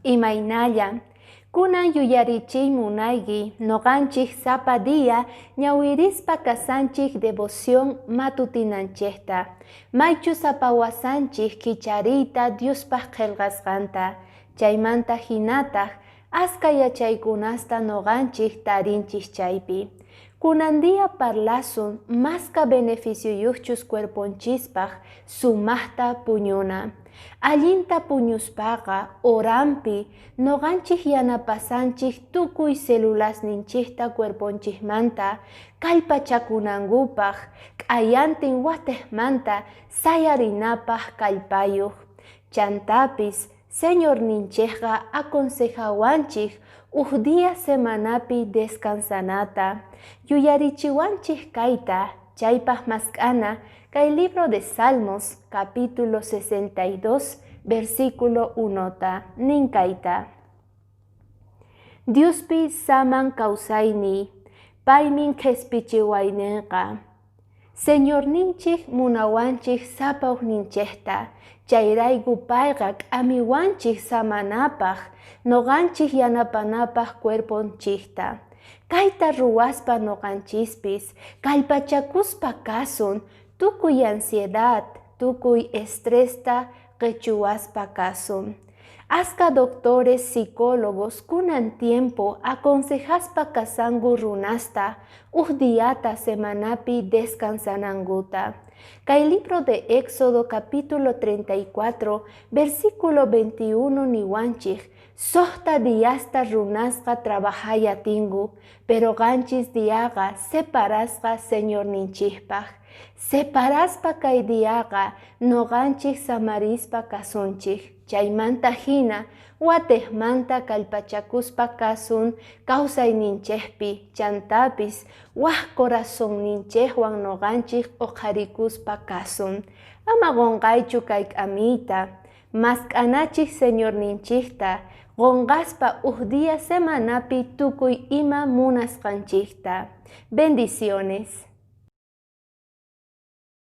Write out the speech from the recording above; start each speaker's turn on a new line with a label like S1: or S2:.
S1: Imaynalla, kunan yuyarichiy munayki noqanchik sapa día ñawirispa kasanchik devoción matutinanchikta, maychus apawasanchik kichariyta Diospaq qillqasqanta, chaymanta hinataq aska yachaykunasta noqanchik tarinchik chaypi. Kunan día parlasun maska beneficioyuqchus cuerponchispaq sumaqta puñuna. Allinta puñuspaqa horanpi noqanchik yanapasanchik tukuy celulasninchikta cuerponchikmanta kallpachakunankupaq q'ayantin watiqmanta sayarinapaq kallpayuq. Chantapis Señorninchikqa aconsejawanchik uj día semanapi descansanata. Yuyarichiwanchik kayta, chaypaq mask'ana kay libro de Salmos, capítulo 62, versículo 1ta, nin kayta: Diospi saman kawsayniy, paymin qhispichiwayninqa. Señorninchik munawanchik sapa ujninchikta, chayrayku payqa k'amiwanchik samanapaq, noqanchik yanapanapaq cuerponchikta. Kayta ruwaspa noqanchispis kallpachakuspa kasun tukuy ansiedad, tukuy estresta qichuwaspa kasun. Aska doctores, psicólogos kunan tiempo aconsejaspa kasanku runasta uj diata semanapi descansanankuta. Kay libro de Éxodo capítulo 34, versículo 21 niwanchik, suqta diasta runasqa trabajayatinku, pero qanchis diaqa separasqa Señorninchikpaq. Separaspa kay diaqa noqanchik samarispa kasunchik. Chaymanta hina watiqmanta kallpachakuspa kasun kawsayninchikpi, chantapis wak corazonninchikwan noqanchik uqharikuspa kasun. Ama qunqaychu kay k'amiyta, mask'anachik Señorninchikta, qunqaspa uj día semanapi tukuy ima munasqanchikta. Bendiciones.